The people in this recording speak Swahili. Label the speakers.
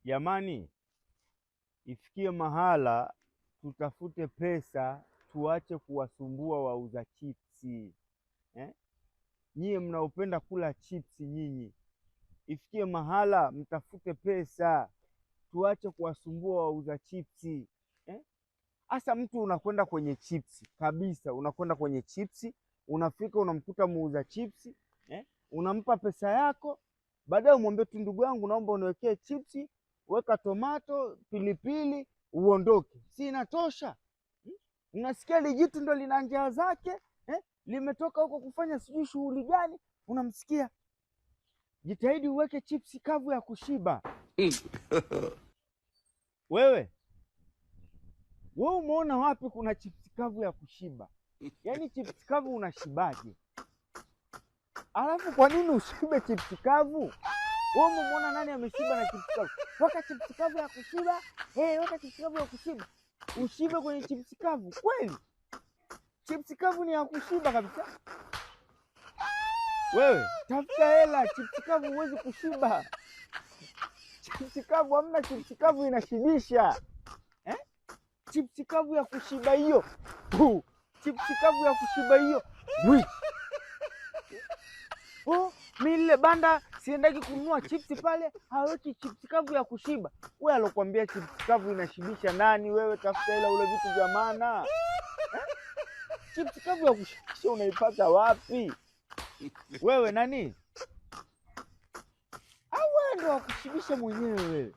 Speaker 1: Jamani, ifikie mahala tutafute pesa, tuache kuwasumbua wauza chipsi eh? Nyie mnaopenda kula chipsi nyinyi, ifikie mahala mtafute pesa, tuache kuwasumbua wauza chipsi eh? Asa mtu unakwenda kwenye chipsi kabisa, unakwenda kwenye chipsi, unafika unamkuta muuza chipsi eh? Unampa pesa yako, baadaye umwambie tu, ndugu yangu, naomba uniwekee chipsi, weka tomato, pilipili, uondoke. Si inatosha? Unasikia lijitu ndo lina njaa zake eh? Limetoka huko kufanya sijui shughuli gani, unamsikia. Jitahidi uweke chipsi kavu ya kushiba. Wewe wewe umeona wapi kuna chipsi kavu ya kushiba? Yaani chipsi kavu unashibaje? Alafu kwa nini ushibe chipsi kavu? Wewe umemwona nani ameshiba na chipsi kavu? Weka chipsi kavu ya kushiba, hey, weka chipsi kavu ya kushiba. Ushibe kwenye chipsi kavu kweli? Chipsi kavu ni ya kushiba kabisa. Wewe tafuta hela, chipsi kavu huwezi kushiba. Chipsi kavu hamna, chipsi kavu inashibisha eh? Chipsi kavu ya kushiba hiyo, chipsi kavu ya kushiba hiyo. Oh, mi lile banda siendaki kununua chipsi pale, haweki chipsi kavu ya kushiba. Wewe alokuambia chipsi kavu inashibisha nani? Wewe tafuta hela ule vitu vya maana eh? Chipsi kavu ya kushibisha unaipata wapi wewe nani? Au wewe ndo wakushibisha mwenyewe wewe?